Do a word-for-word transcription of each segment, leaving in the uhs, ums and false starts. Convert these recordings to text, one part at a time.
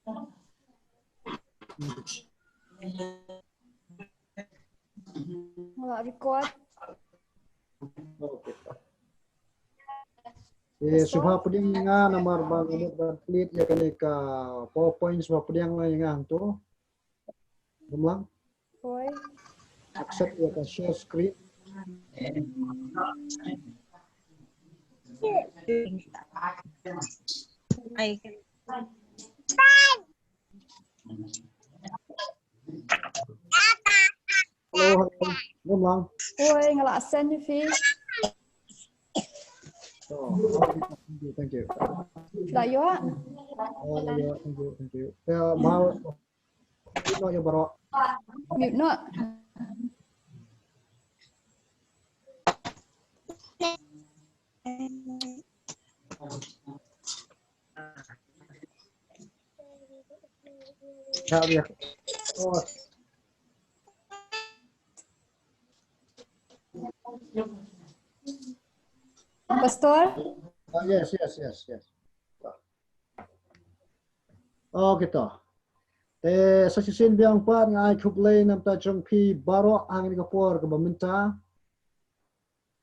Nga la record. Eh, sngewbha pdiang ïa nga namar ba nga mut ban plie ïa kane ka PowerPoint, sngewbha pdiang ïa nga hangto. Kumlang. Hooid. Accept ïa ka share screen. Hello, hello. Kumlang. Hooid, nga la send ïa phi. Oh, thank you, thank you. La ïoh? Oh, la ïoh, thank you, thank you. Yeah, mau Mute noh ïa baroh. Mute noh. Shah ïa. Oh. Pastor? Oh, yes, yes, yes, yes. Okay to. Te sa shisien biang pat nga ai khublei na bynta jong phi baroh ha kane ka por kaba mynta.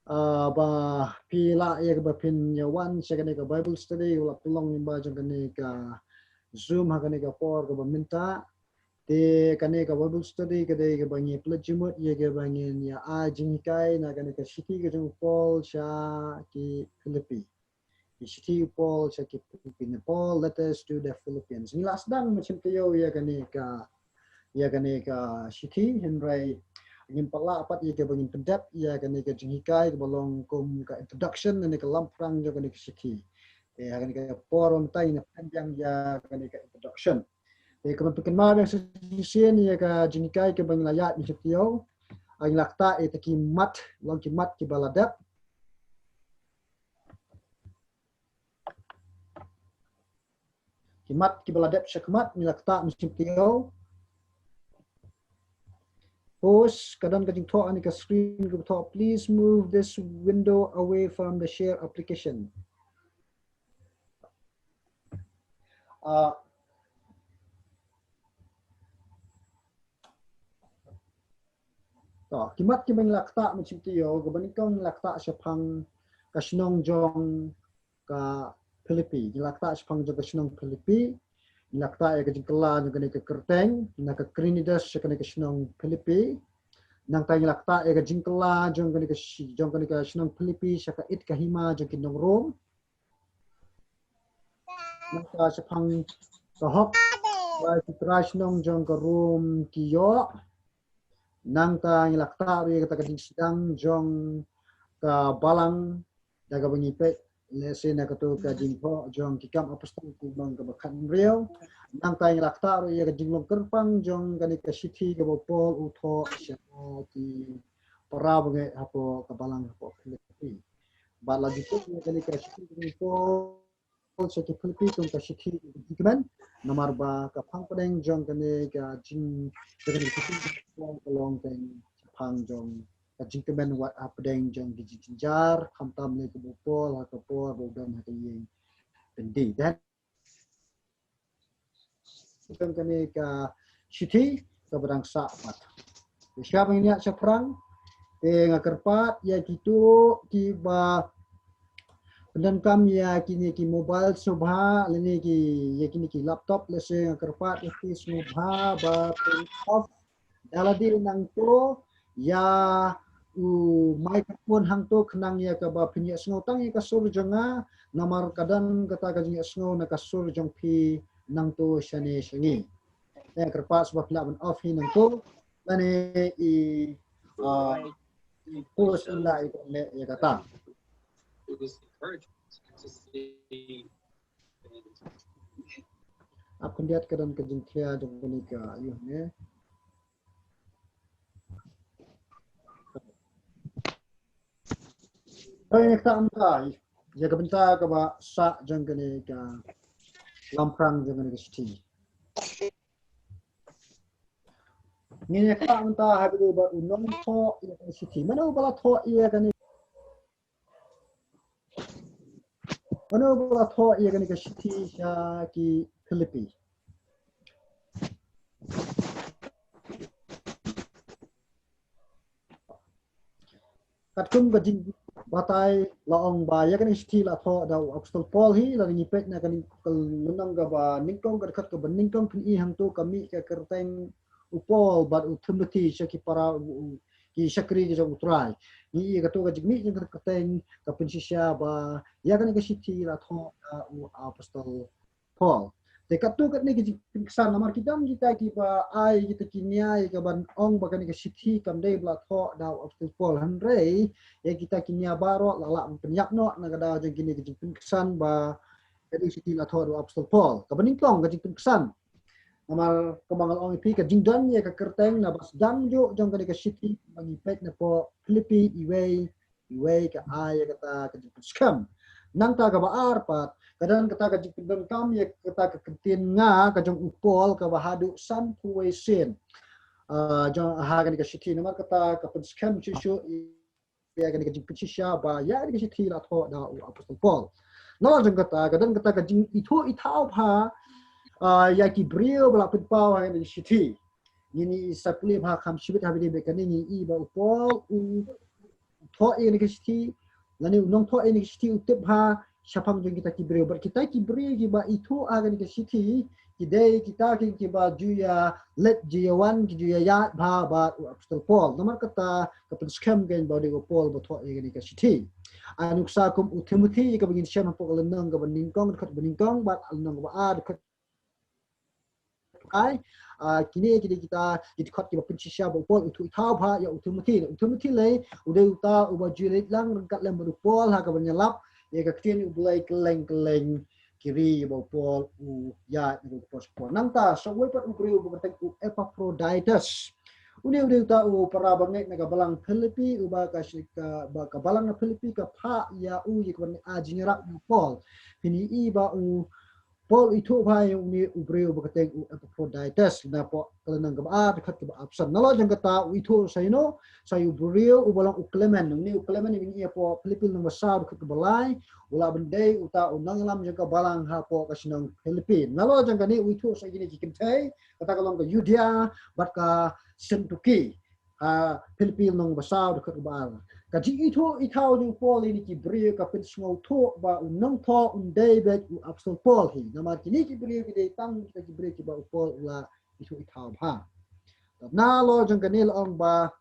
Ah, ba phi lah ïa kaba phin ïa wan sha kane ka Bible study, u la pynlong lyngba jong kane ka Zoom ha kane ka por kaba mynta. Te kane ka Bible study ka dei kaba ngi pynleit jingmut ïa kaba ngin ïa ai jinghikai na kane ka shithi ka jong u Paul sha ki Philippi. Ki shithi u Paul sha ki Philippi, ne Paul letters to the Philippians. Ngi la sdang mynshem taïew ïa kane ka, ïa kane ka shithi, hynrei ngim pat lah pat ïa kaba ngin pyndep ïa kane ka jinghikai kaba long kum ka introduction ne ka lamphrang jong kane ka shithi. Te ha kane ka por mynta ngin pynbiang ïa kane ka introduction. Te kumba phi kynmaw biang sa shisien ïa ka jinghikai kaba ngi la ïaid mynshem taïew, ngi la ktah ïa kita ki mat, long ki mat kiba la dep. Ki mat kiba la dep shakhmat ngi la ktah mynshem taïew. Pause, ka don ka jingthoh ha kane ka screen kaba thoh, "Please move this window away from the share application." Ah, To, ki mat kiba ngi la ktah mynshem taïew, kaba nyngkong ngi la ktah shaphang ka shnong jong ka Philippi. Ngi la ktah shaphang jong ka shnong Philippi. Ngi la ktah ïa ka jingkylla jong kane ka kyrteng, na ka Knidos sha kane ka shnong Philippi. Nangta ngi la ktah ïa ka jingkylla jong kane ka shi-, jong kane ka shnong Philippi sha ka it ka hima jong ki nong Rom. Nangta shaphang ka hok ba ki trai shnong jong ka Rom ki ïoh. Nangta ngi la ktah ruh ïa kata ka jingsdang jong ka balang da kaba ngi peit lehse na kato ka jingthoh jong Ki Kam Apostol lynnong kaba khathynriew. Nangta ngi la ktah ruh ïa ka jinglong kyrpang jong kane ka shithi kaba u Paul u thoh sha ki para bangeit hapoh ka balang hapoh Philippi. Bad la ju tip ïa kane ka shithi jong u Paul sha ki Philippi kum ka shithi jingkmen, namar ba ka phang pdeng jong kane ka jing, jong kane ka shithi jong u Paul ka long teng ka phang jong ka jingkmen wat hapdeng jong ki jingjynjar, khamtam lei kaba u Paul ha ka por ba u don ha ka ïing byndi. Te jong kane ka shithi kaba dang sah pat. Te sha ban ïa shaphrang, te nga kyrpad ïa kito kiba pyndonkam ïa kine ki mobile sngewbha lane ki, ïa kine ki laptop, lehse nga kyrpad ïa ki sngewbha ba pyn off da lade nangto ïa u microphone hangto khnang ïa kaba phin ïohsngew tang ïa ka sur jong nga, namar ka don kata ka jingïohsngew na ka sur jong phi nangto shane sha ngi. Te kyrpad sngewbha phi lah ban off hi nangto lane i, ah, i host i lah i ban leh ïa kata. Ap khyndiat ka don ka jingkhia jong kane ka, ïoh ne. Te ngi ktah mynta ïa ka bynta kaba sah jong kane ka lamphrang jong kane ka shithi. Ngin ïa ktah mynta ha kaba u nongthoh ïa kane ka shithi. Mano ba la thoh ïa kane Mano ba la thoh ïa kane ka shithi sha ki Philippi? Katkum ka jingbatai la ong ba ïa kane ka shithi la thoh da u Apostol Paul hi, lada ngi peit na kane ka lynnong kaba nyngkong, ka dkhot kaba nyngkong, phin i hangto ka mih ka kyrteng u Paul bad u Timothy sha ki para u, u, ki shakri ki jong u Trai. Ngi i kato ka jingmih jong ka kyrteng ka pynshisha ba ïa kane ka shithi la thoh da u Apostol Paul. Te katto katne ki jingpynksan, namar ki don kita kiba ai kita ki nia ïa kaban ong ba kane ka shithi kam dei ba la thoh da u Apostol Paul, hynrei ïa kita ki nia baroh la lah ban pynïap noh na ka daw jong kine ki jingpynksan ba kane ka shithi la thoh da u Apostol Paul. Kaba nyngkong ka jingpynksan, namar kaba nga la ong ïa phi, ka jingdon ïa ka kyrteng na ba sdang juh jong kane ka shithi ba ngi peit na poh Philippi, iwei iwei ka ai ïa kata ka jingpynskhem. Nangta kaba ar pat, ka don kata ka jingpyndonkam ïa kata ka ktien nga ka jong u Paul kaba haduh sanphew wei sien. Ah, jong ha kane ka shithi, namar kata ka pynskhem shuh shuh ïa kane ka jingpynshisha ba ïa kane ka shithi la thoh da u Apostol Paul. Nalor jong kata, ka don kata ka jingithuh ithaw bha, ah, ïa ki briew ba la pynpaw ha kane ka shithi. Ngin i sa pule bha kham shibit ha video ba kane, ngi i ba u Paul u thoh ïa kane ka shithi, lane u nongthoh ïa kane ka shithi u tip bha shaphang jong kita ki briew. Bad kita ki briew kiba ithuh ha kane ka shithi, ki dei kita ki, kiba ju ïa leit ju ïa wan, ki ju ïa ïaid bha bad u Apostol Paul. Namar kata ka pynskhem kein ba u dei u Paul ba thoh ïa kane ka shithi. Ai nuksa kum u Timothy kaba ngin shem hapoh ka lynnong kaba nyngkong, dkhot ba nyngkong, bad lynnong kaba ar, dkhot ai, ah, kine ki dei kita ki dkhot kiba pynshisha ba u Paul u ithuh ithaw bha ïa u Timothy. U Timothy lei u dei uta uba ju leit lang ryngkat lem bad u Paul ha kaban ïalap ïa ka ktien u Blei kylleng kylleng ki ri ba u Paul u ïaid, ba u Paul. Nangta sa uwei pat u briew ba kyrteng u Epaphroditus. Une u dei uta u para bangeit na ka balang Philippi, uba ka shi-, ka, ba ka balang na Philippi ka phah ïa u ïa kaban ai jingïarap ïa u Paul. Phin i ba u Paul u ithuh bha ïa une u briew ba kyrteng u Epaphroditus, napoh ka lynnong kaba ar, dkhot kaba arphew san. Nalor jong kata u ithuh sa ïano, sa ïa u briew uba long u Clement. Une u Clement ngin i hapoh Philippi lynnong ba saw, dkhot kaba lai, u lah ban dei uta u nongïalam jong ka balang hapoh ka shnong Philippi. Nalor jong kane u ithuh sa ïa kine ki kynthei, kata ka long ka Euodia bad ka Syntyche. Ha Philippi lynnong ba saw, dkhot kaba ar. Ka jingithuh ithaw jong u Paul ïa kine ki briew ka pynsngewthuh ba u nongthoh un dei beit u Apostol Paul hi. Namar kine ki briew ki dei tang kita ki briew kiba u Paul u la ithuh ithaw bha. Nalor jong kane la ong ba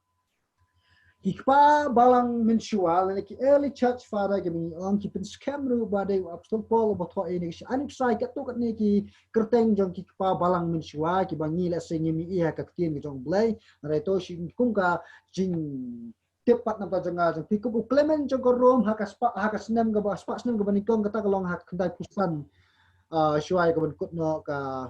ki kpa balang mynshuwa lane ki early church father kiba ngi ong ki pynskhem ruh ba dei u Apostol Paul uba thoh ïa kane ka shithi. Ai nuksa katto katne ki kyrteng jong ki kpa balang mynshuwa kiba ngi lehse ngim i ha ka ktien ka jong u Blei. Hynrei to shi kum ka jingtip pat namar jong nga jong phi, kum u Clement jong ka Rome ha ka spah, ha ka snem kaba, spah snem kaba nyngkong, kata ka long ha ka khyndai phew san, ah, shuwa ïa kaban kut noh ka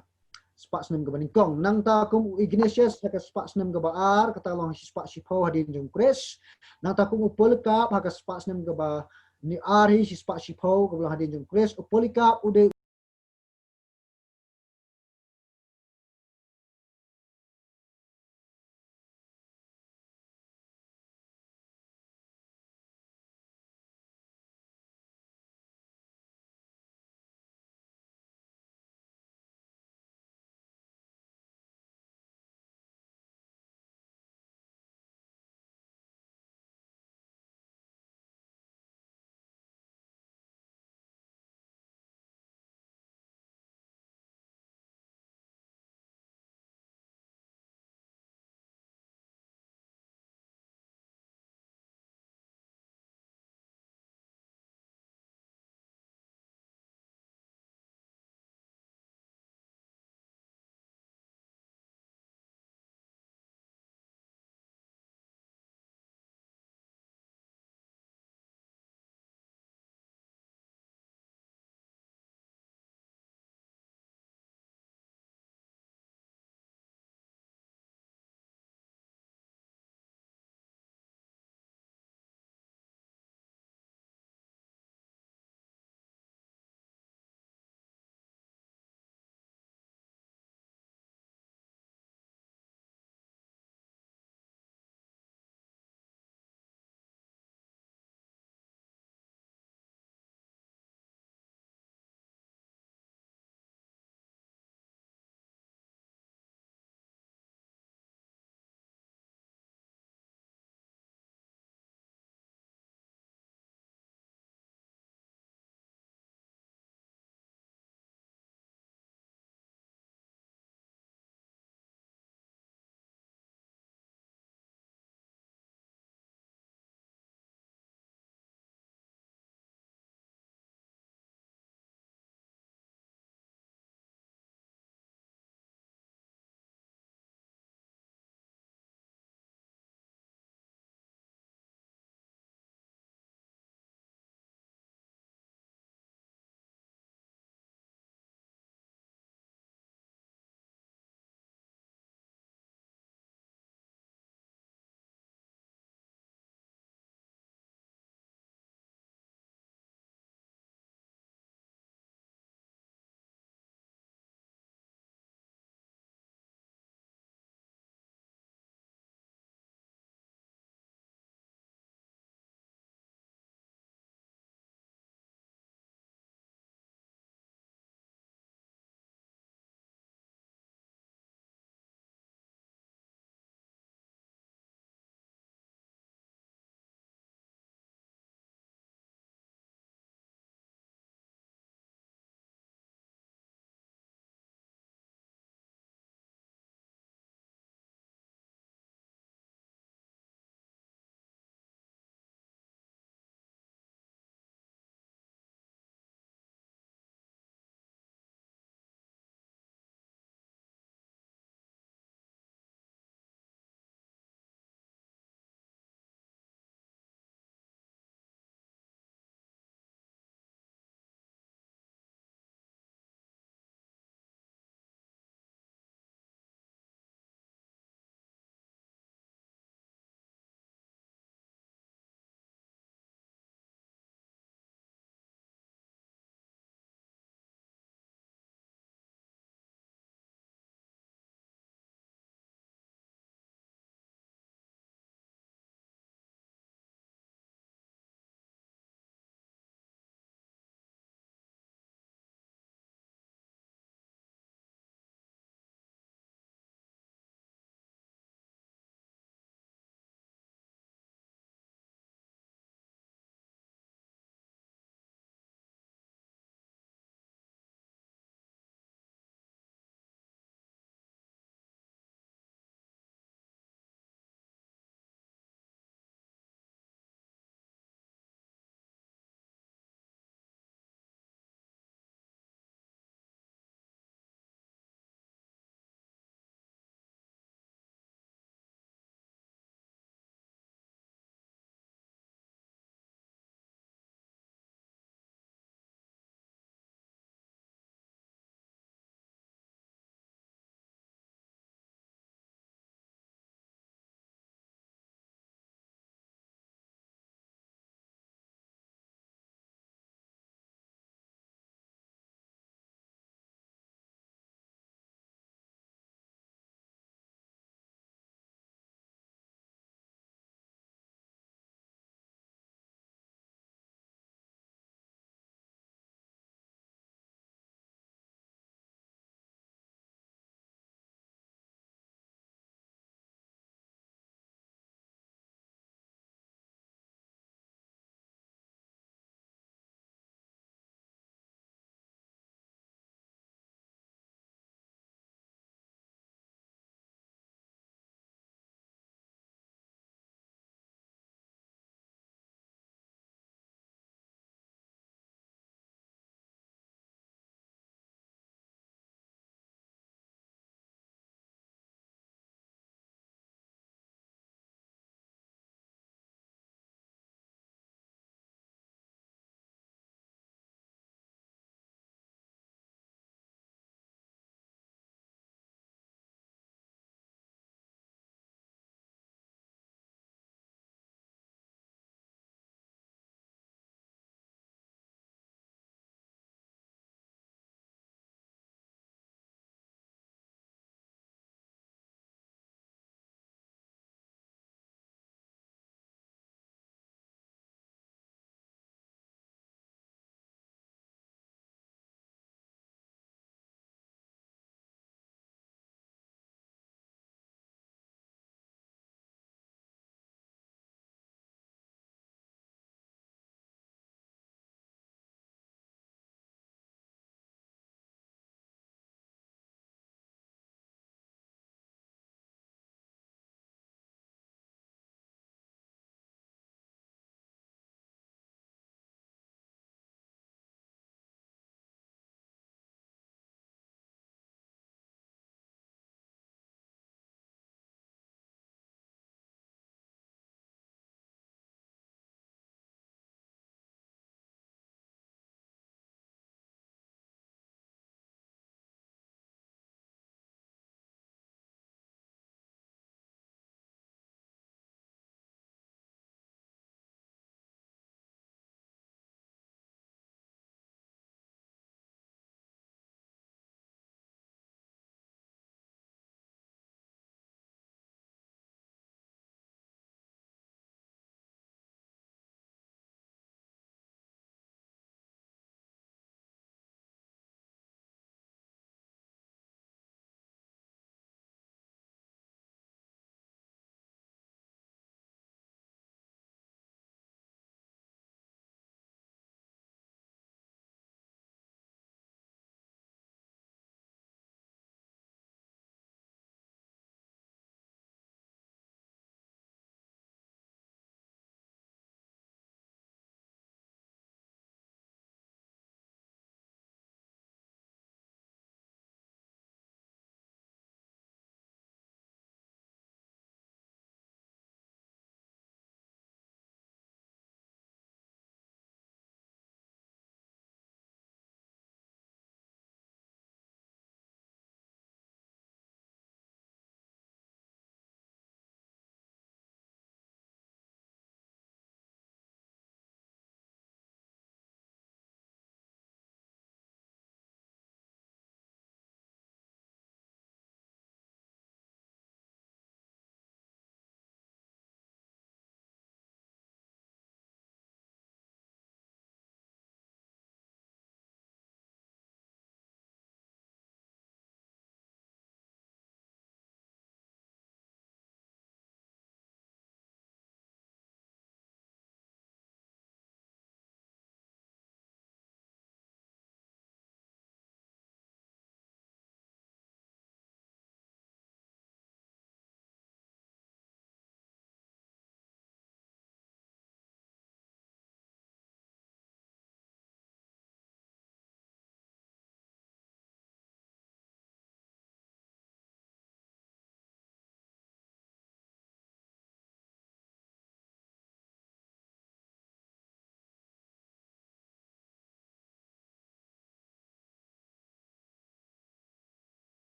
spah snem kaba nyngkong. Nangta kum u Ignatius ha ka spah snem kaba ar, kata ka long ha ka spah shiphew hadien jong u Khrist. Nangta kum u Polycarp ha ka spah snem kaba nyngkong ar hi, shi spah shiphew kaba long hadien jong u Khrist. U Polycarp u dei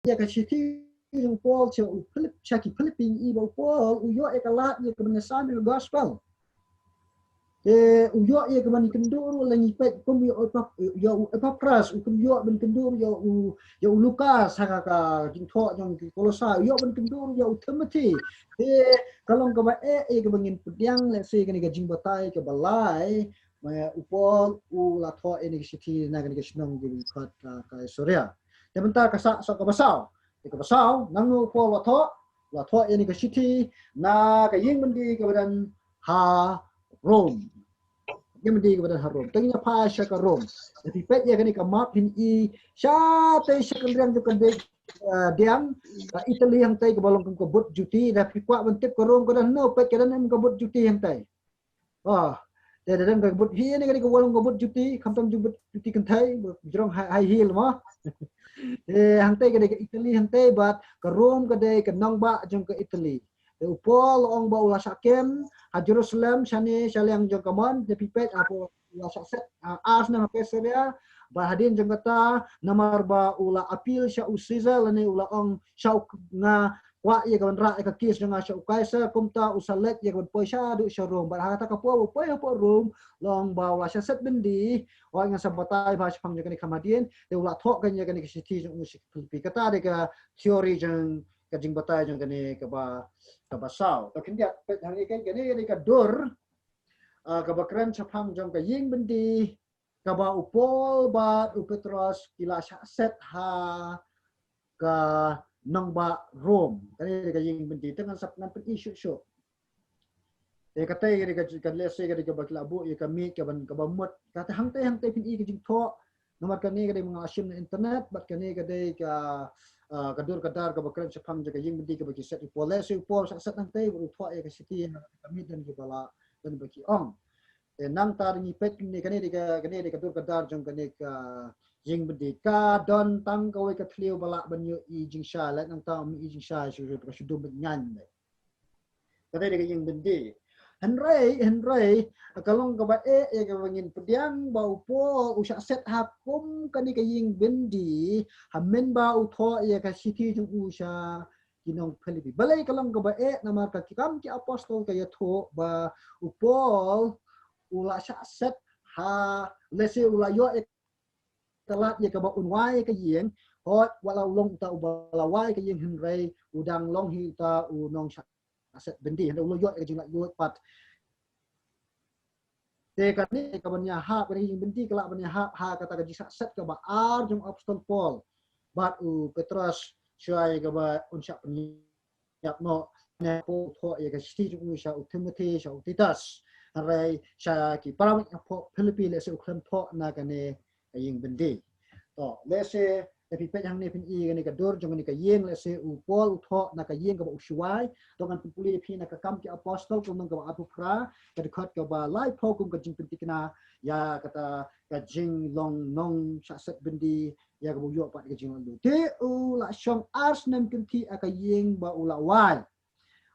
ïa ka shithi jong u Paul sha u Philip, sha ki Philippi, i ba u Paul u ïoh ïa ka lad ïa ka ban ïasaid ïa ka gospel. Te u ïoh ïa ka ban kynduh ruh, lada ngi peit kum ïa u Epap-, ïa u Epapras, u kum ïoh ban kynduh ruh ïa u, ïa u Lukas, ha ka, ka jingthoh jong ki Kolosai, u ïoh ban kynduh ruh ïa u Timothy. Te ka long kaba eh ïa kaba ngin pdiang lehse kane ka jingbatai kaba lai, ma u Paul u la thoh ïa kane ka shithi na kane ka shnong kaba khot ka, ka Kaisarea. Te mynta ka sah, sah kaba saw. Te kaba saw, nangno u Paul u la thoh, u la thoh ïa kane ka shithi na ka ïing byndi kaba don ha Rom. Ïing byndi kaba don ha Rom. Te ngin ïa phai sha ka Rom. Lada phi peit ïa kane ka map phin i shatei sha kynriang jong ka dieng, eh, dieng, ka Italy hangtei kaba long kum ka but juti, lada phi kwah ban tip ka Rom ka don hangno, peit ka don kum ka but juti hangtei. Ah, te da don ka but hi ne, ka dei ka walong ka but juti, khamtam ju but juti kynthei, jrong high, high heel mo. Eh, hangtei ka dei ka Italy hangtei, bad ka Rom ka dei ka nongbah jong ka Italy. Te u Paul u ong ba u la shah kem ha Jerusalem, shane sha liang jong ka mon, te phi peit ha Paul u la shah set, ah, ar snem ha Caesarea, bad hadien jong kata, namar ba u la appeal sha u Caesar, lane u la ong sha u, nga kwah ïa ka ban rah ïa ka case jong nga sha u Kaisar, kumta u sa leit ïa ka ban poi shaduh sha Rom. Bad ha kata ka por ba u poi hapoh Rom, long ba u la shah set byndi, u ong ngan sa batai bha shaphang jong kane kham hadien, te u la thoh kane ïa kane ka shithi jong u sha ki Philippi. Kata dei ka theory jong ka jingbatai jong kane kaba, kaba saw. To khyndiat peit hangne, kane ka dei ka dur, ah, kaba kren shaphang jong ka ïing byndi, kaba u Paul bad u Petros ki la shah set ha ka nongbah Rom. Kane dei ka ïing byndi, te ngan sa, ngan pyni shuh shuh. Te kata ka dei ka, ka lehse ka dei kaba ki la buh ïa ka miej kaba, kaba mut. Kata hangtei hangtei phin i ka jingthoh. Namar kane ka dei ba nga la shim na internet, bad kane ka dei ka, ah, ka dur ka dar kaba kren shaphang jong ka ïing byndi kaba ki set u Paul. Lehse u Paul shah set hangtei bad u thoh ïa ka shithi ha ka miej, don kiba la, don ba ki ong. Te nangta da ngi peit kane, kane dei ka, kane dei ka dur ka dar jong kane ka ïing byndi. Ka don tang kawei ka thliew ba lah ban ïohi jingshai, lada nangta ym i jingshai shu, shu, ka shu dum bad ngan. Kata dei ka ïing byndi. Hynrei, hynrei ka long kaba eh ïa kaba ngin pdiang ba u Paul u shah set ha kum kane ka ïing byndi, ha mynba u thoh ïa ka shithi jong u sha ki nong Philippi. Balei ka long kaba eh? Namar ka Ki Kam ki Apostol ka ïathuh ba u Paul u la shah set ha, lehse u la ïoh ïa ka lad ïa kaba un wai ka ïing, hooid, wat la u long uta uba la wai ka ïing, hynrei u dang long hi uta u nongshah set byndi, hynrei u la ïoh ïa ka jinglaitluid pat. Te kane ka ban ïahap, kane ka ïing byndi ka lah ban ïahap ha kata ka jingshah set kaba ar jong u Apostol Paul bad u Petros, shuwa ïa kaba un shah pynïap noh, ne u thoh ïa ka shithi jong u sha u Timothy, sha u Titus. Hynrei sha ki para meit hapoh Philippi lehse u khlem thoh na kane ka ïing byndi. To, lehse, lada phi peit hangne phin i kane ka dur jong kane ka ïing, lehse u Paul u thoh na ka ïing kaba u shu wai. To ngan pynpule ïa phi na Ki Kam ki Apostol, ka lynnong kaba arphew phra, ka dkhot kaba laiphew, kum ka jingpynthikna ïa kata ka jinglong nongshah set byndi, ïa kaba u ïoh pat ka jinglaitluid. Te u la shong ar snem kynthih ha ka ïing ba u la wai,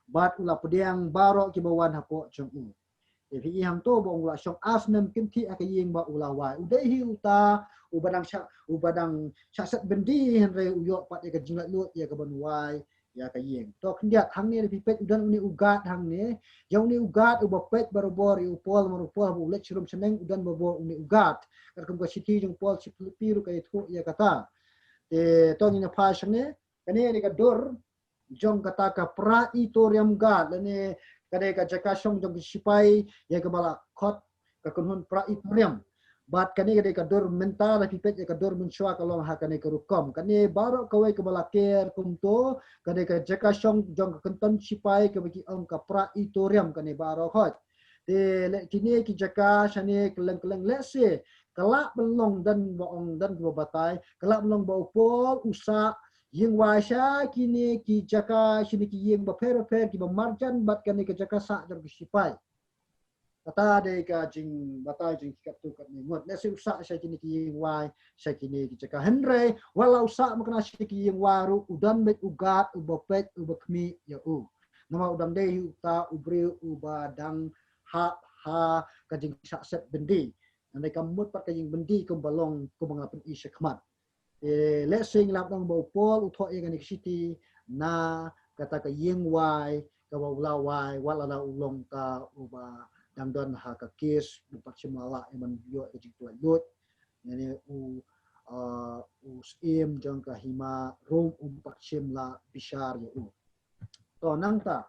bad u la pdiang baroh kiba wan hapoh jong u. Te phi i hangto ba u la shong ar snem kynthih ha ka ïing ba u la wai. U dei hi uta uba dang shah, uba dang shah set byndi, hynrei u ïoh pat ïa ka jinglaitluid ïa ka ban wai ïa ka ïing. To khyndiat hangne, lada phi peit u don une u guard hangne. Ïa une u guard uba peit barabor ïa u Paul, namar u Paul haba u leit sharum shaneng u don barabor une u guard. Katkum ka shithi jong u Paul sha ki Philippi ruh ka ïathuh ïa kata. Te to ngin ïa phai shangne. Kane dei ka dur jong kata ka Praetorium Guard, lane ka dei ka jaka shong jong ki sipai, ïa kaba la khot ka kynhun Praetorium. Bad kane ka dei ka dur mynta, lada phi peit ïa ka dur mynshuwa ka long ha kane ka rukom. Kane baroh kawei kaba la ker kumto, ka dei ka jaka shong jong ka kynton sipai kaba ki ong ka Praetorium, kane baroh hoi. Te leh kine ki jaka shane kylleng kylleng, lehse ka lah ban long, don ba ong, don kiba batai, ka lah ban long ba u Paul u sah ïing wai sha kine ki jaka, shane ki ïing bapher bapher kiba marjan bad kane ka jaka sah jong ki sipai. Kata dei ka jingbatai jong ki katto katne ngut. Lehse u sah sha kine ki ïing wai, sha kine ki jaka. Hynrei wat la u sah mynta sha ki ïing wai ruh, u don beit u guard uba peit, uba khmih ïa u. Namar u dang dei hi uta u briew uba dang hap ha ka jingshah set byndi. Hynrei kam mut pat ka ïing byndi kumba long, kumba nga la pyni shakhmat. Eh, lehse ngi lah ban ong ba u Paul u thoh ïa kane ka shithi na kata ka ïing wai kaba u la wai wat la u long uta uba dang don ha ka kes, um pat shym la lah ïa ban ïoh ka jingpynlait luid. Lane u, uh, u syiem jong ka hima Rom um pat shym la bishar ïa u. To nangta,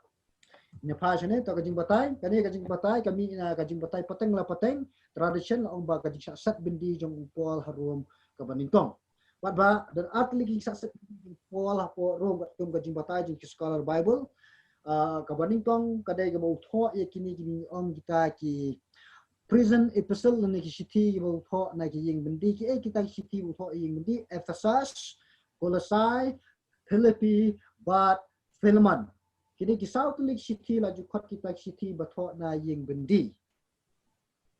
ne phai shane, to ka jingbatai, kane ka jingbatai ka mih na ka jingbatai pateng la pateng, tradition la ong ba ka jingshah set byndi jong u Paul ha Rom kaba nyngkong. Wat ba don ar tylli ki jingshah set byndi jong u Paul hapoh Rom katkum ka jingbatai jong ki scholar Bible. Ah, kaba nyngkong ka dei kaba u thoh ïa kine ki, ong kita, ki prison epistle lane ki shithi kiba u thoh na ki ïing byndi. Kiei kita ki shithi ba u thoh ïa ïing byndi? Ephesus, Colossae, Philippi bad Philemon. Kine ki saw tylli ki shithi la ju khot kita ki shithi ba thoh na ïing byndi.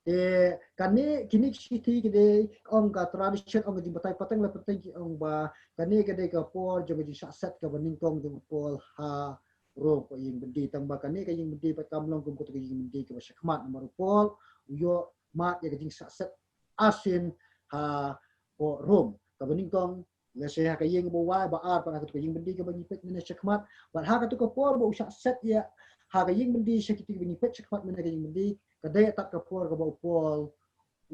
Eh, kane, kine ki shithi ki dei, ong ka tradition, ong ka jingbatai pateng la pateng ki ong ba kane ka dei ka por jong ka jingshah set kaba nyngkong jong u Paul ha Rom, ka ïing byndi. Tang ba kane ka ïing byndi pat kam long kum kata ka ïing byndi kaba shakhmat, namar u Paul u ïoh mad ïa ka jingshah set arsien hapoh Rom. Kaba nyngkong, lehse ha ka ïing ba wai, ba ar pat ha katu ka ïing byndi kaba ngi peit mynne shakhmat. Bad ha katu ka por ba u shah set ïa ha ka ïing byndi sha kito kiba ngi peit shakhmat mynne ka ïing byndi, ka dei tad ka por kaba u Paul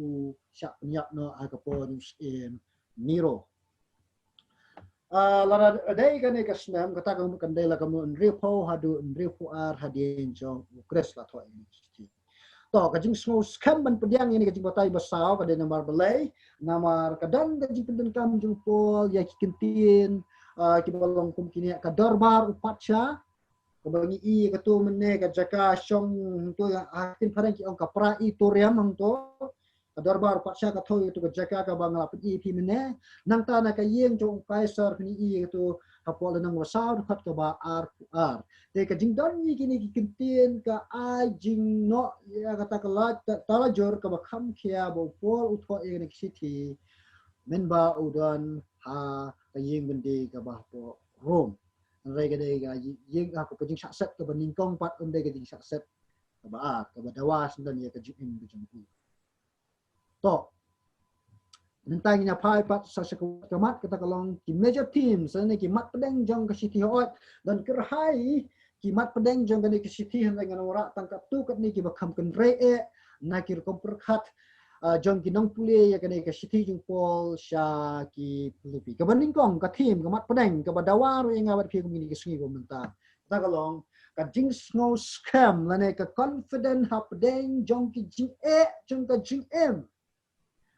u shah pynïap noh ha ka por u syiem Nero. Ah, lada dei kane ka snem, kata ka mut kan dei la ka mut hynriewphew haduh hynriewphew ar hadien jong u Khrist la thoh ïa kane ka shithi. To, ka jingsngewskhem ban pdiang ïa kane ka jingbatai ba saw ka dei namar balei, namar ka don ka jingpyndonkam jong u Paul ïa ki kyntien, ah, kiba long kum kine, ka dorbar u patsha, kaba ngi i katu mynne ka jaka shong hangto, ha ktien phareng ki ong ka praetorium hangto. Ka dorbar u patsha ka thoh ïa katu ka jaka kaba nga la pyni ïa phi mynne. Nangta na ka ïing jong u Kaisar phin i ïa katu hapoh lynnong ba saw dkhot kaba arphew ar. Te ka jingdon ïa kine ki kyntien ka ai jingnoh ïa kata ka lad ta-, talajur kaba kham khia ba u Paul u thoh ïa kane ka shithi mynba u don ha ka ïing byndi kaba hapoh Rom. Hynrei ka dei ka ïing, ha ka jingshah set kaba nyngkong pat, ym dei ka jingshah set kaba ar, kaba dawa shen don ïa ka jingim ka jong u. To, mynta ngin ïa phai pat sa sha ka, ka mat kata ka long ki major themes, ne ki mat pdeng jong ka shithi. Hooid, don kyrhai ki mat pdeng jong kane ka shithi, hynrei ngan wanrah tang katto katne kiba kham kynrei eh na ki rukom pyrkhat, ah, jong ki nongpule ïa kane ka shithi jong u Paul sha ki Philippi. Kaba nyngkong, ka theme, ka mat pdeng kaba dawa ruh ïa nga bad phi kum kine ki sngi ba mynta, kata ka long ka jingsngewskhem lane ka confident hapdeng jong ki jingeh jong ka jingim.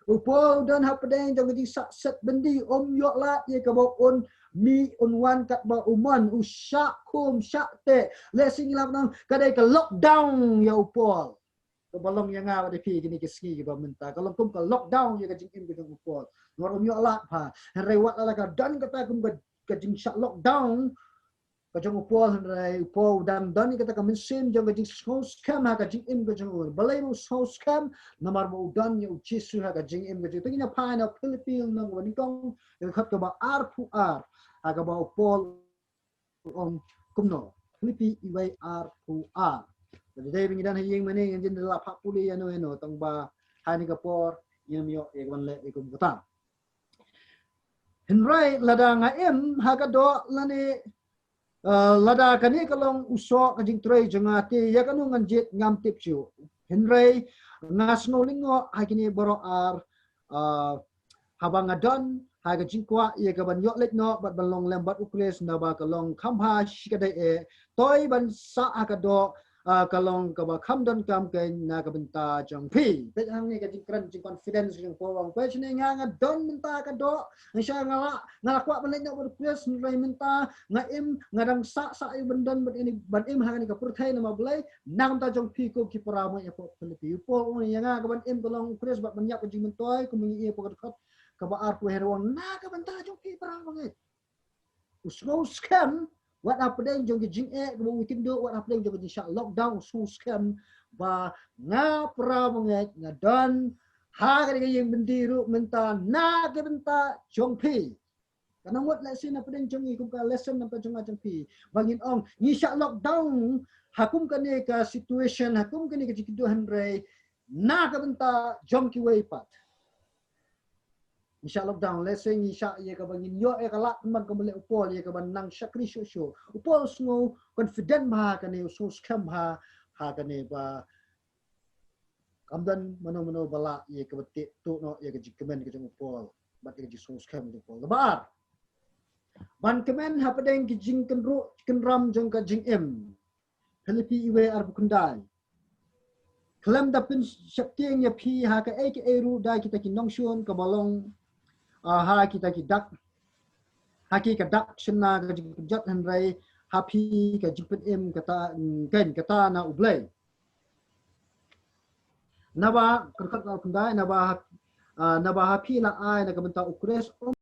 U Paul u don hapdeng jong ka jingshah set byndi, um ïoh lad ïa kaba un mih un wan katba u mon, u shah khum shah teh. Lehse ngi lah ban ong ka dei ka lockdown ïa u Paul. Kaba long ïa nga bad ïa phi kine ki sngi kiba mynta, ka long kum ka lockdown ïa ka jingim ka jong u Paul. Namar um ïoh lad bha. Hynrei wat la ka don kata kum ka, ka jingshah lockdown ka jong u Paul, hynrei u Paul u dang don ïa kata ka mynsiem jong ka jingsngewskhem ha ka jingim ka jong u. Balei ba u sngewskhem? Namar ba u don ïa u Jisu ha ka jingim ka jong u. Te ngin ïa phai na Philippi lynnong ba nyngkong, dkhot kaba arphew ar, ha kaba u Paul u ong kumno. Philippi wei arphew ar. Lada dei ba ngi don ha ïing mane ngin jin da la phah pule ïano ïano, tang ba ha kane ka por ngim ïoh ïa ka ban leh ïa kum kata. Hynrei lada nga im ha ka doh lane, eh, lada kane ka long u soh ka jingtrei jong nga te ïa kano ngan jied ngam tip shuh. Hynrei nga sngew lyngngoh ha kine baroh ar, eh, haba nga don ha ka jingkwah ïa ka ban ïoh leit noh bad ban long lem bad u Khrist, naba ka long kham bha shikatdei eh. Toi ban sah ha ka doh, ah, ka long kaba kham donkam keiñ na ka bynta jong phi. Peit hangne ka jingkren jingconfidence jong u Paul, u ong peit shane, nga, nga don mynta ha ka doh, nga sha nga la, nga la kwah ban leit noh bad u Khrist, hynrei mynta nga im, nga dang sah sah ïa ban don ban im, ban im ha kane ka pyrthei, namar balei? Na ka bynta jong phi ko ki para bangeit hapoh Philippi. U Paul u ong ïa nga ka ban im ka long u Khrist bad ban ïap ka jingmyntoi, kumba ngi i hapoh ka dkhot kaba arphew, hynrei u ong na ka bynta jong phi para bangeit. U sngewskhem wat hapdeng jong ki jingeh kaba u ïakynduh, wat hapdeng jong ki jingshah lockdown, u sngewskhem ba nga para bangeit nga don ha kane ka ïing byndi ruh mynta na ka bynta jong phi. Ka nang mut lehse na pdeng jong ngi kum ka lesson na ka bynta jong nga jong phi, ba ngin ong ngi shah lockdown ha kum kane ka situation, ha kum kane ka jingïakynduh, hynrei na ka bynta jong kiwei pat. Ngi shah lockdown, lehse ngi shah ïa kaba ngin ïoh ïa ka lad pynban kumba leh u Paul, ïa kaba nang shakri shuh shuh. U Paul u sngew confident bha ha kane, u sngew skhem bha ha kane ba kam don mano mano ba lah ïa kaba teh tuh noh ïa ka jingkmen ka jong u Paul bad ïa ka jingsngew skhem ka jong u Paul. Naba ar, ban kmen hapdeng ki jingkynruh kynram jong ka jingim. Philippi wei arphew khyndai. Khlem da pynsheptieng ïa phi ha kaei kaei ruh da kita ki nongshun kaba long, ah, ha kita ki dak, ha ki ka dak shynna ka jingpynjot, hynrei ha phi ka jingpynim kata, mm, keiñ kata na U Blei. Naba, kyrkhat arphew khyndai, naba ha, ah, naba ha phi la ai na ka bynta U Khrist, um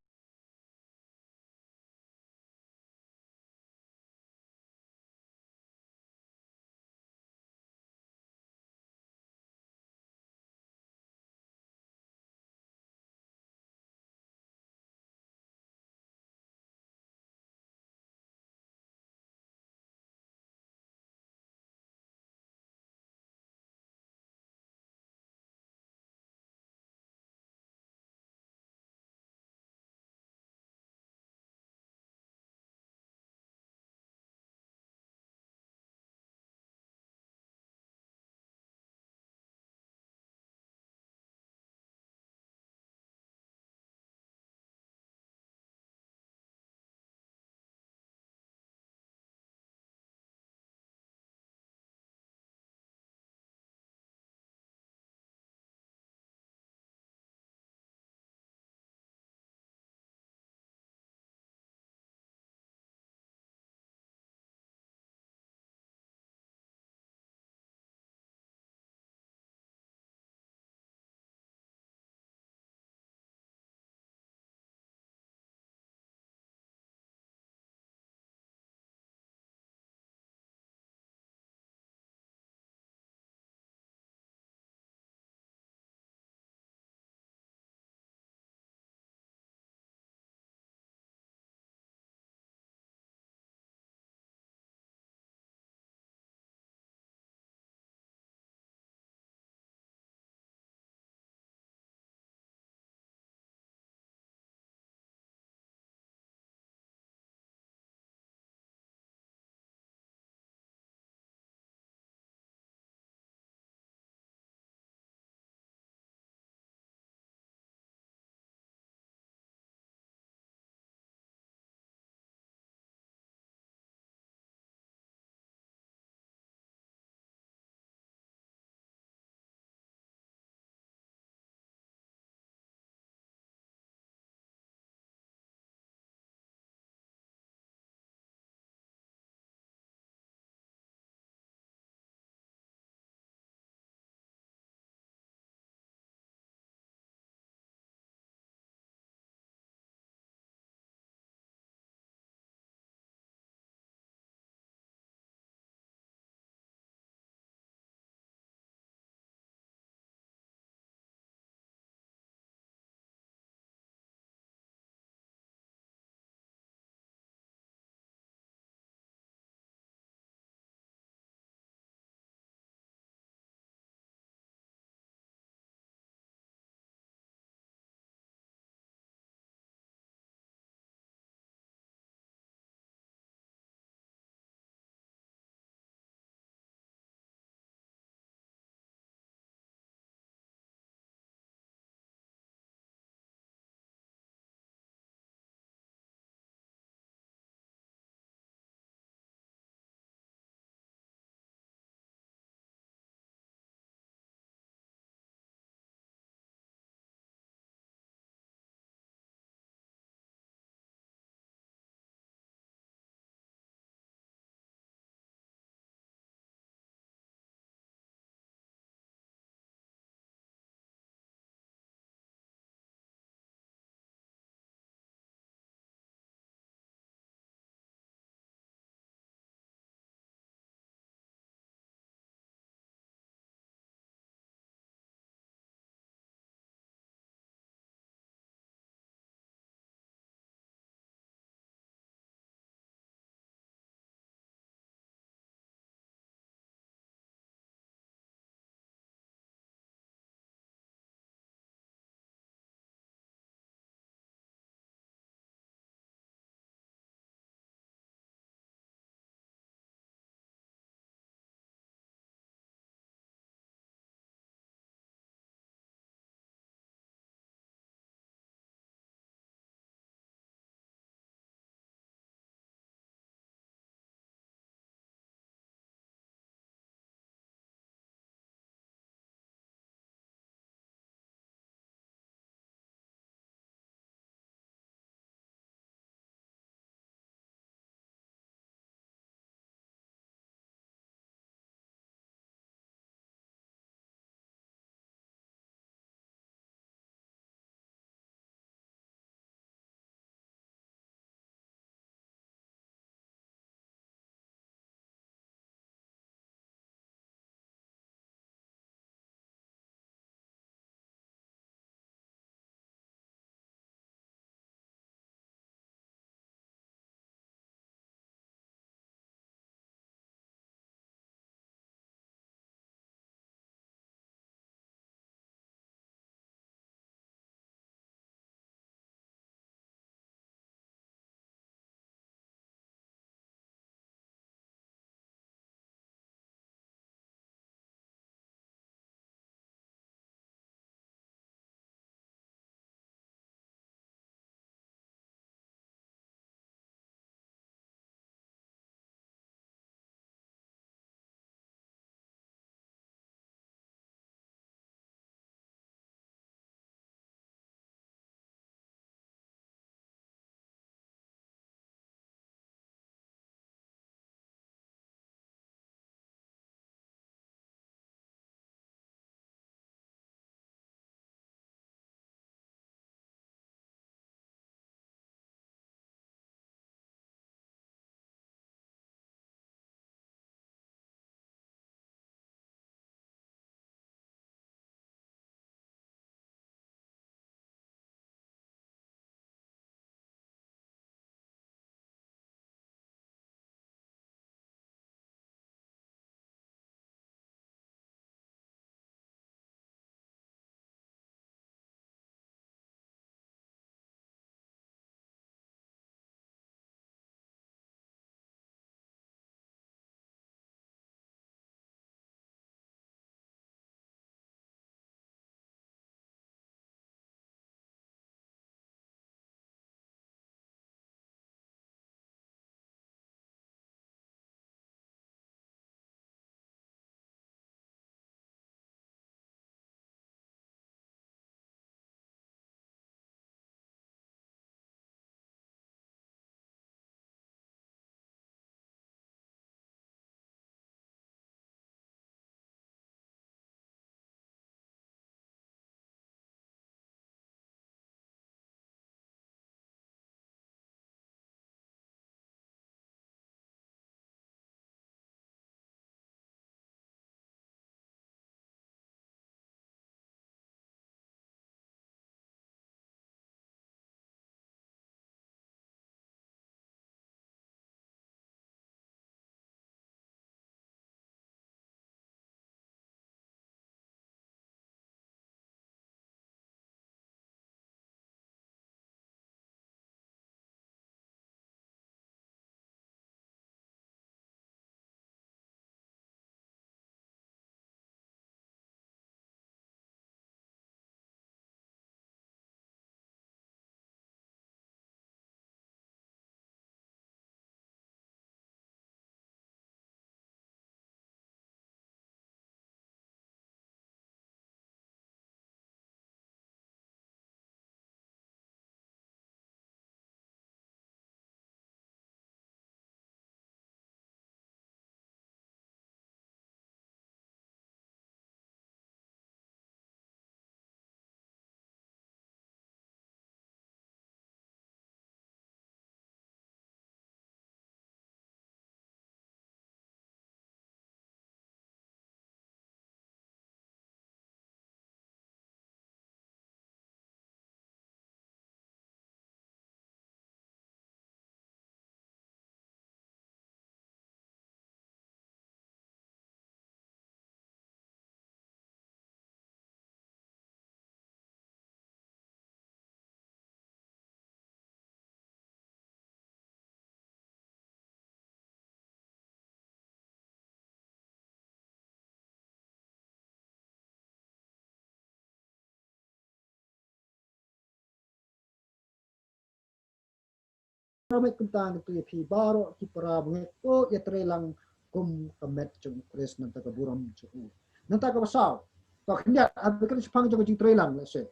para bangeit kumta ngan kyntu ïa phi baroh ki para bangeit, to ïatreilang kum ka met jong u Khrist, nangta ka burom jong u. Nangta kaba saw, to khyndiat, haba kren shaphang jong ka jingtreilang, let's say.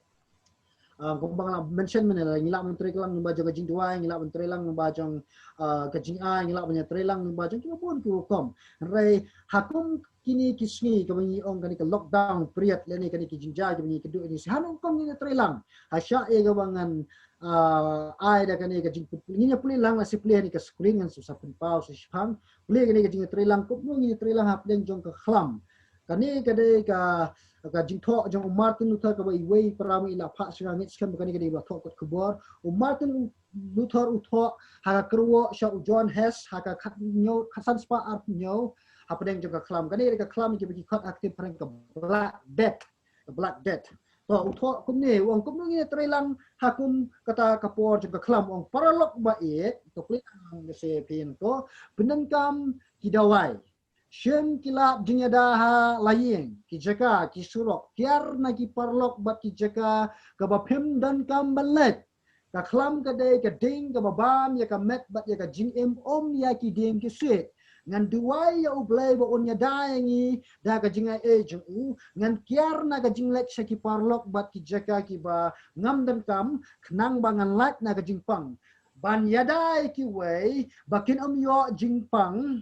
Ah, kumba nga la mention mynne, ngi lah ban treilang lyngba jong ka jingduwai, ngi lah ban treilang lyngba jong, ah, ka jingai, ngi lah ban ïatreilang lyngba jong kiba bun ki hukum. Hynrei ha kum kine ki sngi kaba ngi ong kane ka lockdown period lane kane ki jingjia kiba ngi kynduh ïa ngi, ha nongkong ngin ïatreilang. Ha shah ïa kaba ngan, ah, ai da kane ka jingpule, ngin ïa pule lang, la shu pule ha kane ka screen, ngan sa pynpaw sa shiphang. Pule kane ka jingtreilang, kumno ngin ïatreilang hapdeng jong ka khlam. Kane ka dei ka, ka jingthoh jong u Martin Luther, kaba iwei para bangeit i la phah sha nga, ngeit skhem ba kane ka dei kaba thoh kot khubor. U Martin Luther u thoh ha ka kyrwoh sha u John Hess ha ka khathynñiew, khatsan spah arphew hynñiew, hapdeng jong ka khlam. Kane ka dei ka khlam kiba ki khot ha ka ktien phareng ka Black Death. Ka Black Death. To, u thoh kumne, u ong kumno ngin ïatreilang ha kum kata ka por jong ka khlam, u ong, paralok ba ïeit, to pule lang, lehse phin, to pyndonkam ki dawai. Shim ki lad jingïada ha la ïing, ki jaka, ki surok, kiar na ki paralok bad ki jaka kaba phim donkam ban leit. Ka khlam ka dei ka ding kaba bam ïa ka met bad ïa ka jingim, ym ïa ki dieng ki siej. Ngan duwai ïa U Blei ba un ïada ïa ngi da ka jingai ei jong u. Ngan kiar na ka jingleit sha ki paralok bad ki jaka kiba ngam donkam, khnang ba ngan lait na ka jingpang. Ban ïada ïa kiwei ba kin ym ïoh jingpang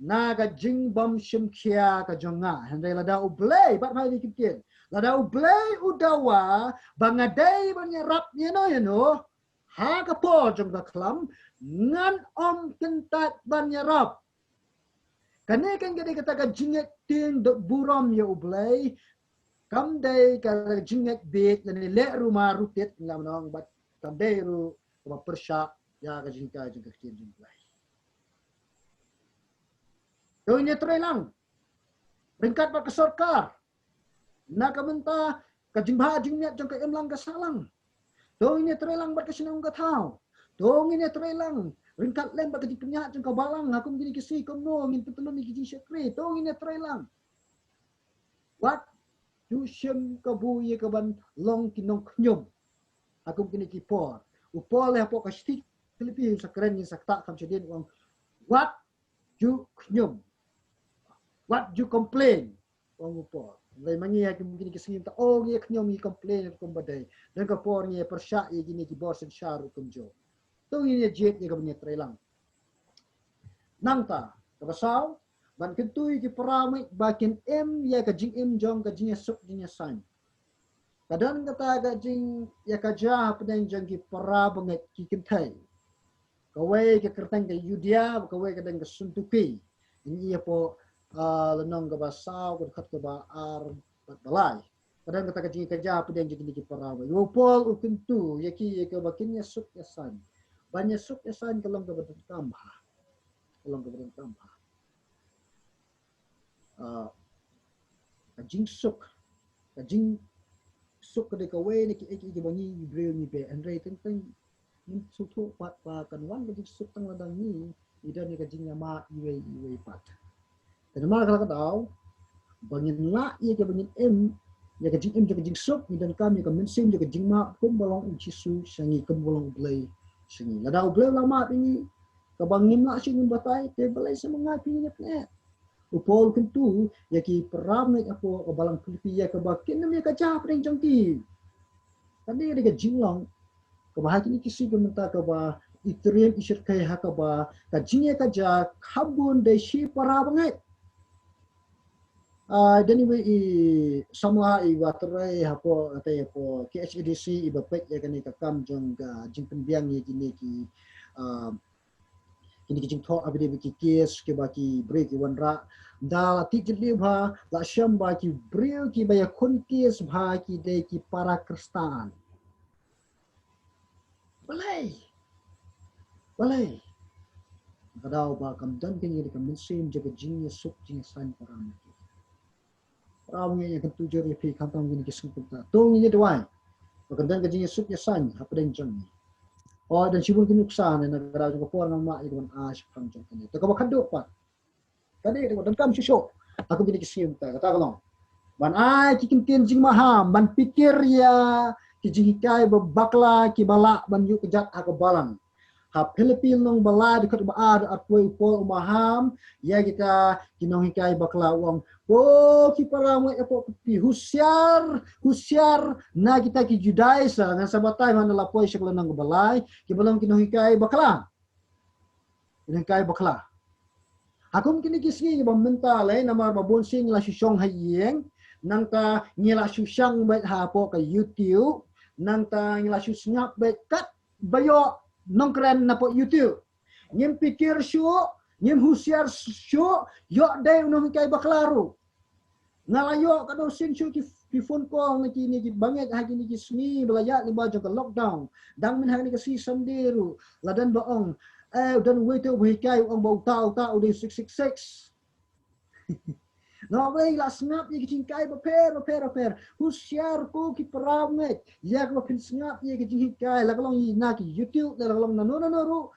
na ka jingbym shim khia ka jong nga. Hynrei lada U Blei, bad phai ïa ki ktien, lada U Blei u dawa ba nga dei ban ïarap ïano ïano ha ka por jong ka khlam, ngan ym kyntait ban ïarap. Kane kan ka dei kata ka jingngeit tieng, dok burom ïa U Blei. Kam dei ka jingngeit bieit lane leh ruh ma ruh tied, nga ong, bad kam dei ruh kaba pyrshah ïa ka jinghikai jong ka ktien jong U Blei. To ngin ïatreilang ryngkat bad ka sorkar. Na ka bynta ka jingbha jingmiat jong ka imlang ka sahlang. To ngin ïatreilang bad ka shnong ka thaw. To ngin ïatreilang ryngkat lem bad ka jingpynïaid jong ka balang ha kum kine ki sngi, kumno ngin pyntylun ïa ki jingshakri. To ngin ïatreilang. Wat ju shim kabu ïa ka ban long ki nongkhñium ha kum kine ki por. U Paul hapoh ka shithi Philippi, sa kren, ngin sa ktah kham shadien, u ong, wat ju khñium. Wat ju complain, u ong u Paul. Hynrei ma ngi ha kum kine ki sngi mynta, oh, ngi khñium, ngi complain ruh kumba dei. Don ka por ngi pyrshah ïa kine ki bor synshar ruh kumjuh. To ngin ïa jied ïa kaba ngi ïatreilang. Nangta kaba saw, ban kyntu ïa ki para bangeit ba kin im ïa ka jingim jong ka jingïasuk jingïasaiñ. Ka don kata ka jingïakajia hapdeng jong ki para bangeit, ki kynthei. Kawei ka kyrteng ka Yudia, kawei ka dang ka Suntuki. Ngi ïa pule, ah, lynnong kaba saw, ka dkhot kaba ar bad ba lai. Ka don kata ka jingïakajia hapdeng jong kine ki para bangeit. U Paul u kyntu ïa ki ïa kaba kin ïasuk ïasaiñ. Ban ïasuk ïasaiñ ka long kaba donkam bha. Ka long kaba donkam bha. Ah, ka jingsuk, ka jingsuk ka dei kawei na kiei kiei kiba ngi briew ngi beh. Hynrei teng teng ngin sngewthuh pat ba kan wan ka jingsuk tang lada ngi don ïa ka jingïamap iwei iwei pat. Te namar kata ka daw ba ngin lah ïa kaba ngin im ïa ka jingim jong ka jingsuk, ngi donkam ïa ka mynsiem jong ka jingmap kumba long U Jisu sha ngi, kumba long U Blei sha ngi. Lada U Blei u la map ïa ngi, kaba ngim lah shuh ngin batai, te balei sa ma nga phi ngin ïa pyneh. U Paul u kyntu ïa ki para bangeit hapoh ka balang Philippi ïa kaba kin ym ïakajia hapdeng jong ki. Kane ka dei ka jinglong kaba ha kine ki sngi ka mynta kaba i triem i shyrkhei ha kaba ka jingïakajia kham bun da shi para bangeit. Ah, dang iwei i samla iba trei hapoh, kata hapoh K H A D C, iba peit ïa kane ka kam jong ka jingpynbiang ïa kine ki, ah, kine ki jingthoh, ha ba dei ba ki kes kiba ki briew ki wanrah. Nda la tip jylliew bha, la shem ba ki briew kiba ïakhun kes bha ki dei ki para Khristan. Balei? Balei? Ka daw ba kam don kane ka mynsiem jong ka jingïasuk jingïasaiñ para bangeit. Para bangeit, ngi kyntu jur ïa phi khamtam kine ki sngi kumta. To ngin ïa duwai ba kan don ka jingïasuk ïasaiñ hapdeng jong ngi. Hooid, don shibun ki nuksa ne, na ka daw jong ka por ngam lah ïa ka ban ai shaphang jong kane. To kaba khatduh pat, ka dei kaba donkam shuh shuh ha kum kine ki sngi kumta, kata ka long ban ai ki kyntien jingmaham, ban pyrkhat ïa ki jinghikai ba bakla kiba lah ban ïuh kjat ha ka balang. Ha Philippi lynnong ba lai dkhot ba ar, arphew u Paul u maham ïa kita ki nonghikai bakla, u ong, "Ko ki para ngeit, ko phi husiar, husiar na kita ki Judaizer." Ngan sa batai mynta la poi sha ka lynnong ba lai, kiba long ki nonghikai bakla. Nonghikai bakla. Ha kum kine ki sngi ba mynta lei, namar ba bun sien ngi la shu shong ha ïing, nangta ngi la shu shang beit hapoh ka YouTube, nangta ngi la shu sngap beit kat ba ïoh nongkren napoh YouTube. Ngim pyrkhat shuh, ngim husiar shuh, ïoh dei u nonghikai bakla ruh. Nga la ïoh katno sien shuh ki, ki phone call na kine ki bangeit ha kine ki sngi ba la ïaid lyngba jong ka lockdown. Dang mynta ha kine ki sngi Sunday ruh la don ba ong, eh, don uwei te uba hikai, u ong ba uta uta u dei six six six. Nga, uwei, la sngap ïa ki jinghikai bapher bapher bapher. Husiar ko ki para ngeit ïa kaba phin sngap ïa ki jinghikai, la ka long na ki YouTube, la ka long nano nano ruh.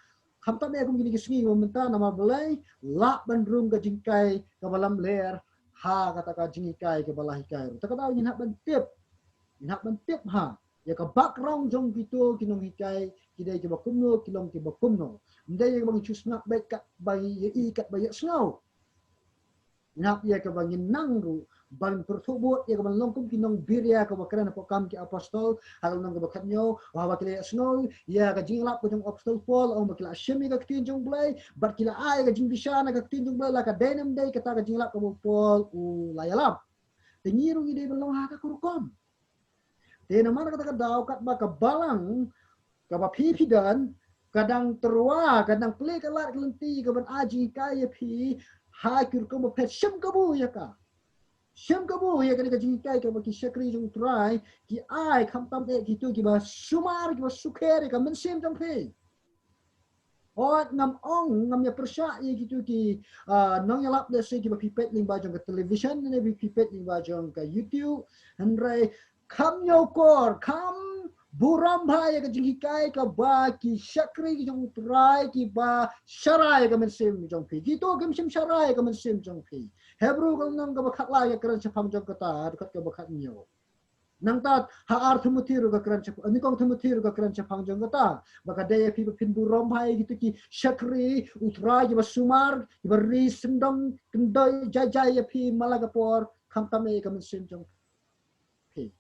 Khamtam eh kum kine ki sngi ba mynta, namar balei? Lah ban rung ka jinghikai kaba lamler ha kata ka jinghikai kaba la hikai ruh. Ta ka daw ngin hap ban tip, ngin hap ban tip ha ïa ka background jong kito ki nonghikai, ki dei kiba kumno, ki long kiba kumno. Ym dei ïa kaba ngi shu sngap beit kat ba ïa i kat ba ïa sngew. Nap ïa kaba ngin nang ruh ban pyrthuh bud ïa kaba long kum ki nongbiria kaba kren hapoh Kam ki Apostol, ha ka lynnong kaba khathynñiew, ba haba ki la ïohsngew ïa ka jingïalap ka jong u Apostol Paul, ong ba ki la shim ïa ka ktien jong U Blei bad ki la ai ïa ka jingbishar na ka ktien jong U Blei, la ka dei ne ym dei kata ka jingïalap kaba u Paul u la ïalap. Te ngi ruh ngi dei ban long ha ka rukom. Te namar kata ka daw katba ka balang kaba phi phi don ka dang tyrwa, ka dang plie ka lad ka lynti kaban ai jinghikai ïa phi ha ki rukom bapher, shim kabu ïa ka. Shim kabu ïa kane ka jinghikai kaba ki shakri jong U Trai ki ai, khamtam eh kito kiba sumar, kiba sukher ïa ka mynsiem jong phi. Hooid, ngam ong, ngam ïa pyrshah ïa kito ki, ah, nongïalap lehse kiba phi peit lyngba jong ka television ne ba phi peit lyngba jong ka YouTube. Hynrei kham ñiewkor, kham burom bha ïa ka jinghikai kaba ki shakri ki jong U Trai kiba sharai ïa ka mynsiem jong phi. Kito kim shym sharai ïa ka mynsiem jong phi. Hebru ka lynnong kaba khatlai ka kren shaphang jong kata, dkhot kaba khathynñiew. Nangta ha ar Timothi ruh ka kren shaphang, Nyngkong Timothi ruh ka kren shaphang jong kata. Ba ka dei ïa phi ba phin burom bha ïa kito ki shakri U Trai kiba sumar, kiba ri syndon kyndoi jai jai ïa phi man la ka por, khamtam eh ïa ka mynsiem jong phi.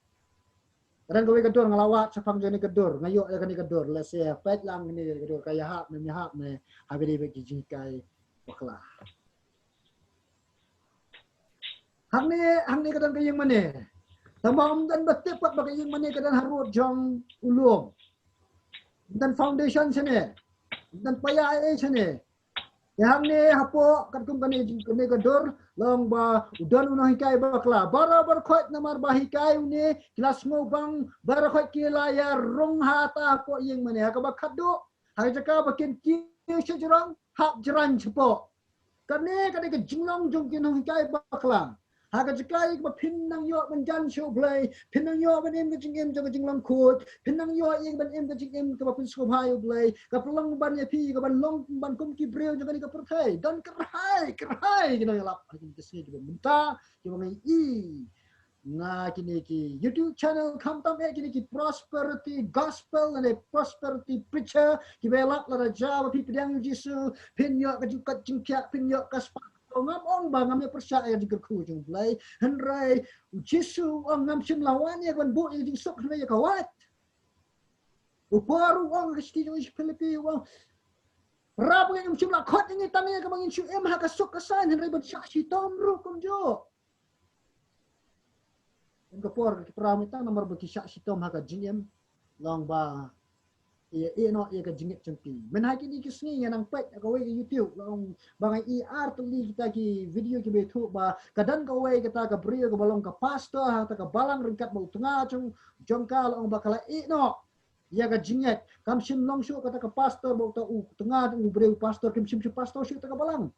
Ka don kawei ka dur nga la wad shaphang jong kane ka dur, nga ïoh ïa kane ka dur, lehse peit lang kane ka dur ka ïahap ne ym ïahap ne ha kine ki jinghikai bakla. Hangne, hangne ka don ka ïing mane. Tangba ym don ba tip pat ba ka ïing mane ka don harud jong u lum. Ym don foundation shane. Ym don paia ei ei shane. Te hangne hapoh katkum kane, kane ka dur, la ong ba u don u nonghikai bakla. Barabor khoit namar ba hikai une, ki la sngewbang, barabor khoit ki la ïa rung ha ta hapoh ïing mane. Ha kaba khatduh, ha ka jaka ba kin kiew sha jrong, hap jrang shapoh. Kane ka dei ka jinglong jong ki nonghikai bakla. Ha ka jaka ïa kaba phin nang ïoh ban jan sha U Blei, phin nang ïoh ban im ka jingim jong ka jinglong khuid, phin nang ïoh ïa ban im ka jingim kaba pynsngewbha ïa U Blei, ka pynlong ban ïa phi, ka ban long ban kum ki briew jong kane ka pyrthei. Don kyrhai, kyrhai ki nongïalap ha kine ki sngi kiba mynta, kiba ngi i na kine ki YouTube channel, khamtam eh kine ki prosperity gospel ne prosperity preacher kiba ïalap lada jia ba phi pdiang ïa U Jisu phin ïoh ka jingkoit jingkhiah, phin ïoh ka spah. Ngam ong ba ngam ïa pyrshah ïa ka jingkyrkhu jong U Blei, hynrei U Jisu u ong, ngam shym la wan ïa ka ban buh ïa ka jingsuk, hynrei ïa ka wait. U Paul u ong ha ka shithi jong u sha ki Philippi, u ong, para bangeit, ngam shym la khot ïa ngi tang ïa kaba ngin shu im ha ka suk ka saiñ, hynrei ban shah shitom ruh kumjuh. Ïa ka por ki para mih tang namar ba ki shah shitom ha ka jingim, la ong ba ïa, ïa noh ïa ka jingngeit jong ki. Mynta ha kine ki sngi nga nang peit ha kawei ka YouTube, la ong ba nga i ar tylli kita ki video kiba ïathuh ba ka don kawei kata ka briew kaba long ka pastor ha kata ka balang, ryngkat bad u tnga jong, jong ka, la ong ba ka la ïeh noh ïa ka jingngeit. Kam shym long shuh kata ka pastor bad uta u tnga, u briew pastor, kim shym shu pastor shuh kata ka balang.